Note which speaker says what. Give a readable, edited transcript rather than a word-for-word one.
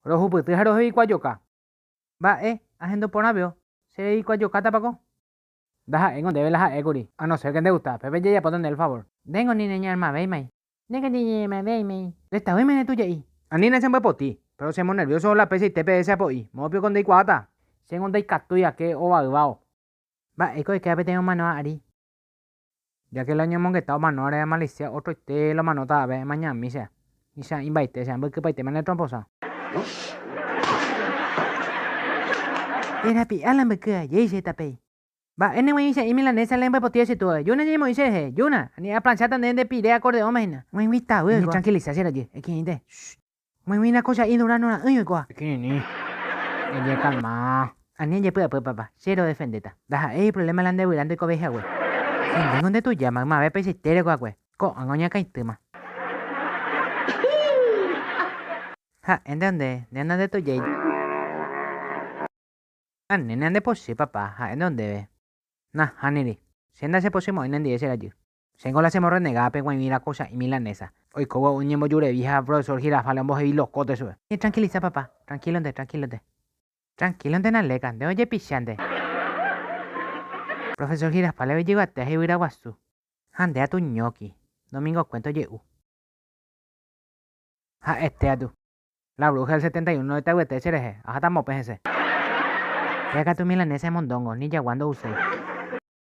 Speaker 1: Rohupyty ha rohevikuajoka. Mba'e, ahendu porãveo, che revikuajokátapako? Ndaha'éingo ndéve la ha'ékuri, a no ser que ndegusta, pépe jajapóta ndéve el favor. Ndéngo ni neñearmavéimai. Ndéngo ni neñearmavéimai. Ndetavýima ne tuja'i. Anína chembyepoti, péro chemonervioso la peichaite peve che apo'i, moõ piko ndeikuaáta? Chéngo ndaikatúi ake ovayváo. Mba'éiko oikéva peteĩ omanóva ári? Ya que la oñemongeta omanóvare amalisia otroite la omanóta ave emañami che icha'ĩmbaite che ambykypaitéma ne tromposa. Térã la mbyky ajéi che tapéi. Mba'e ne g̃uaig̃ui cha'ĩ milanesa la embyepotía che túvape. Júna ñañemoĩ che rehe. Júna! Ani aplancháta nde nde pire acordeónme hína. G̃uaig̃ui tavy oikóva. Eñetranquilisa che rajy. Ekirirĩnte. Shh. G̃uaig̃ui nako cha'ĩ durazno ra'ỹi oikóva. Ekirirĩ. Eñekalma. Ani ejepy'apy papa. Che rodefendéta. Ndaha'éi problema la nde vyra ndoikovéi hague. Che ndéngo ndetuja maymave peichaite rekoakue. Ko'ág̃a oñakãitýma. Ha'énte nde, nde nandetujái. Ani nandepochy, papa, ha'énte ndéve. Nahániri, che ndachepochymo'ãi nendive che rajy. Chéngo la chemorrenega pe g̃uaig̃ui rakocha'i milanesa. Oikóvo oñembojurevi ha profesor Girafales ombohevi lokóte chupe. Ñetranquilisa, papa. Tranquilonte, tranquilonte. Tranquilonte Naleka, nde ojepicha nde. Profesor Girafales oijyvate ha yvyra guasu. Ha nde atu ñóki, domingokuénte oje'u. Ha'ete atu. La bruja del 71 oitayvete che rehe, aháta mopẽ hese. Péa katu milanesa emondóngo, ni jagua ndo'uséi.